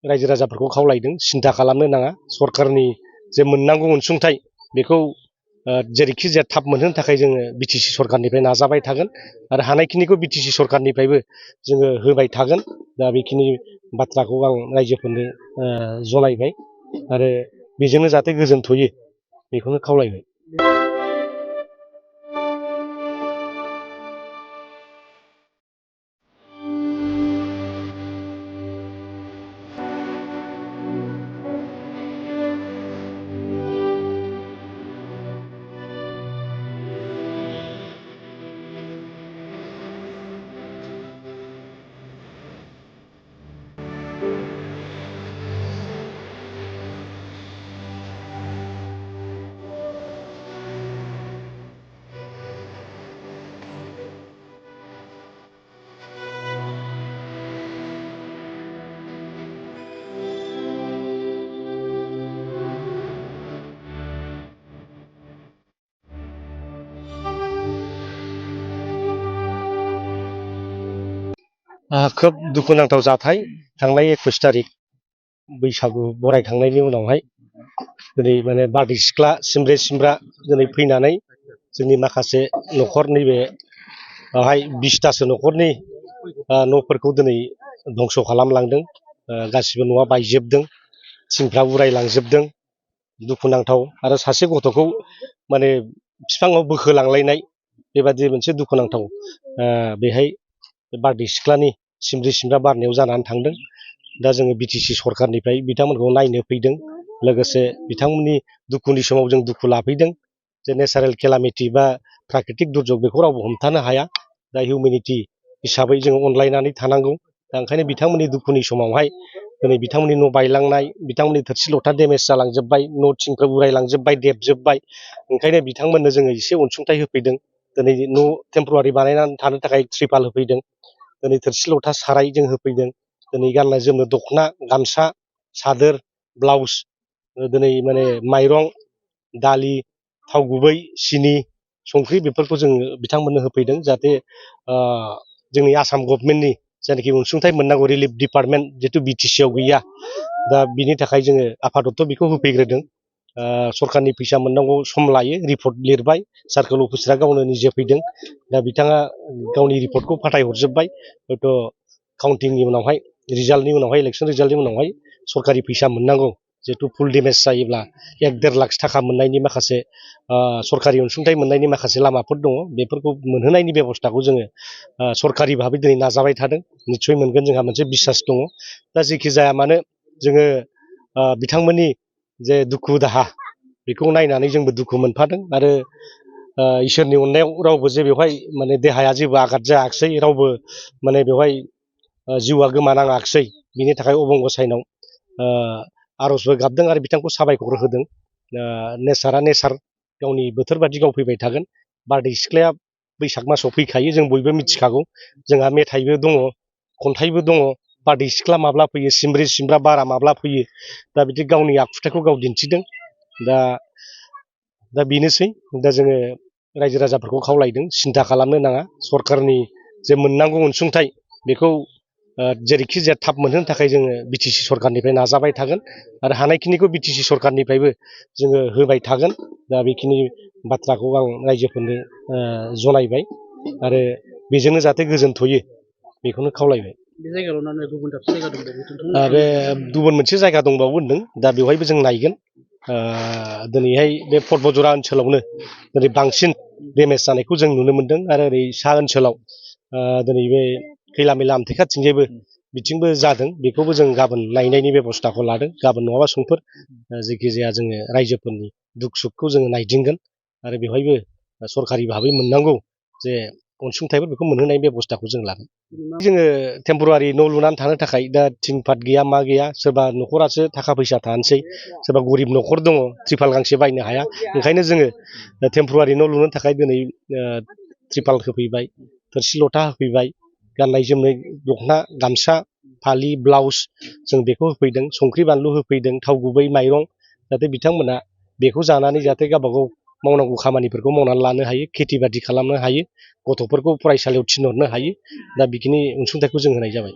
रायजो राजाफोरखौ खावलायदों सिन्था खालामनो नाङा सरकारनि जे मोननांगौ अनसुंथाइ बेखौ जेरैखि जाया थाब मोनहोनो थाखाय जोङो बिटिसि सरकारनिफ्राय नाजाबाय थागोन आरो हानायखिनिखौ बिटिसि सरकारनिफ्रायबो जोङो होबाय थागोन। दा बेखिनि बाथ्राखौ आं रायजोफोरनो जनायबाय आरो बेजोंनो जाहाथे गोजोनथयो बेखौनो खावलायबाय। खोब दुखुनांथाव जाथाय थांनाय 21 तारिख बैसागु बरायखांनायनि उनावहाय दिनै माने बारदै सिख्ला सिमब्रे सिमब्रा दिनै फैनानै जोंनि माखासे न'खर नैबे 20तासो न'खरनि न'फोरखौ दिनै धंस' खालामलांदों। गासिबो न'आ बायजोबदों, थिंफ्रा उरायलांजोबदों, दुखुनांथाव आरो सासे गथ'खौ माने बिफाङाव बोखोलांलायनाय बेबादि मोनसे दुखुनांथाव बेहाय बारदै सिख्लानि सिमब्रि सिमब्रा बारनायाव जानानै थांदों। दा जोङो बिटिसि सरकारनिफ्राय बिथांमोनखौ नायनो फैदों, लोगोसे बिथांमोननि दुखुनि समाव जों दुखु लाफैदों। जे नेचारेल केलामिटि बा प्राकृतिक दुर्जग बेखौ रावबो हमथानो हाया। दा हिउमेनिटि हिसाबै जोङो अनलायनानै थानांगौ। दा ओंखायनो बिथांमोननि दुखुनि समावहाय दिनै बिथांमोननि न' बायलांनाय, बिथांमोननि थोरसि लथा डेमेज जालांजोब्बाय, न' थिंफोर उरायलांजोब्बाय, देबजोब्बाय। ओंखायनो बिथांमोननो जोङो एसे अनसुंथाइ होफैदों। दिनै न' टेम्परारि बानायनानै थानो थाखाय त्रिपाल होफैदों। दिनै थोरसि लथा साराय जों होफैदों। दिनै गाननाय जोमनो दख'ना, गामसा, सादोर, ब्लाउस, दिनै माने माइरं, दालि, थाव गुबै, सिनि, संख्रि बेफोरखौ जोङो बिथांमोननो होफैदों। जाहाथे जोंनि आसाम गभर्नमेन्टनि जायनाखि अनसुंथाइ मोननांगौ रिलिफ डिपार्टमेन्ट जिहेतु बिटिसिआव गैया, दा बिनि थाखाय जोङो आफादत्त बेखौ होफैग्रोदों। सरकारनि फैसा मोननांगौ सम लायो, रिपर्ट लिरबाय, सार्कोल अफिसारा गावनो निजे फैदों। दा बिथाङा गावनि रिपर्टखौ फाथायहरजोब्बाय। हयथ' काउन्टिंनि उनावहाय रिजाल्टनि उनावहाय इलेक्सन रिजाल्टनि उनावहाय सरकारि फैसा मोननांगौ जिहेतु फुल डेमेज जायोब्ला 1-1.5 लाख थाखा मोननायनि माखासे सरकारि अनसुंथाइ मोननायनि माखासे लामाफोर दङ। बेफोरखौ मोनहोनायनि बेब'स्थाखौ जोङो सरकारि भाबै दिनै नाजाबाय थादों। निस्सय मोनगोन जोंहा मोनसे बिसास दङ। दा जेखि जाया मानो जोङो बिथांमोननि जे दुखु दाहा बेखौ नायनानै जोंबो दुखु मोनफादों आरो इसोरनि अननायाव रावबो जे बेवहाय माने देहाया जेबो आघात जायाखिसै, रावबो माने बेवहाय जिउआ गोमानाङाखिसै। बिनि थाखाय अबंगसायनाव आर'जबो गाबदों आरो बिथांखौ साबायखर होदों। नेचारा नेचार गावनि बोथोर बादि गाव फैबाय थागोन। बारदै सिख्लाया बैसाग मासाव फैखायो, जों बयबो मिथिखागौ। जोंहा मेथाइबो दङ, खन्थाइबो दङ, बारदै सिख्ला माब्ला फैयो, सिमब्रे सिमब्रा बारा माब्ला फैयो। दा बिदि गावनि आखुथायखौ गाव दिन्थिदों। दा बेनोसै। दा जोङो रायजो राजाफोरखौ खावलायदों सिन्था खालामनो नाङा सरकारनि जे मोननांगौ अनसुंथाइ बेखौ जेरैखि जाया थाब मोनहोनो थाखाय जोङो बिटिसि सरकारनिफ्राय नाजाबाय थागोन आरो हानायखिनिखौ बिटिसि सरकारनिफ्रायबो जोङो होबाय थागोन। दा बेखिनि बाथ्राखौ आं रायजोफोरनो जनायबाय आरो बेजोंनो जाहाथे गोजोनथयो बेखौनो खावलायबाय। बे जायगायावनो गुबुन दाबसे जायगा दंबावो? बे गुबुन मोनसे जायगा दंबावो होनदों। दा बेवहायबो जों नायगोन। दिनैहाय बे पर्बतजरा ओनसोलावनो दिनै बांसिन डेमेज जानायखौ जों नुनो मोनदों आरो ओरै सा ओनसोलाव दिनै बे खैला मैला आमथेखाथिंजायबो बिथिंबो जादों। बेखौबो जों गाबोन नायनायनि बेब'स्थाखौ लादों, गाबोन नङाबा समफोर। जेखिजाया जोङो रायजोफोरनि दुख सुखखौ जोङो नायदिंगोन आरो बेवहायबो सरकारि भाबै मोननांगौ जे अनसुंथाइफोर बेखौ मोनहोनाय बेब'स्थाखौ जों लागोन। जोङो टेम्परारि न' लुनानै थानो थाखाय दा थिं पाट गैया मा गैया, सोरबा न'खरासो थाखा फैसा थानोसै, सोरबा गरिब न'खर दङ त्रिपाल गांसे बायनो हाया। ओंखायनो जोङो टेम्परारि न' लुनो थाखाय दिनै त्रिपाल होफैबाय, थोरसि लथा होफैबाय, गाननाय जोमनाय दख'ना, गामसा, फालि, ब्लाउस जों बेखौ होफैदों, संख्रि बानलु होफैदों, थाव गुबै, माइरं, जाहाथे बिथांमोना बेखौ जानानै जाहाथे गावबागाव मावनांगौ खामानिफोरखौ मावनानै लानो हायो, खेथि बाथि खालामनो हायो, गथ'फोरखौ फरायसालियाव थिनहरनो हायो। दा बिखिनि अनसुंथाइखौ जों होनाय जाबाय।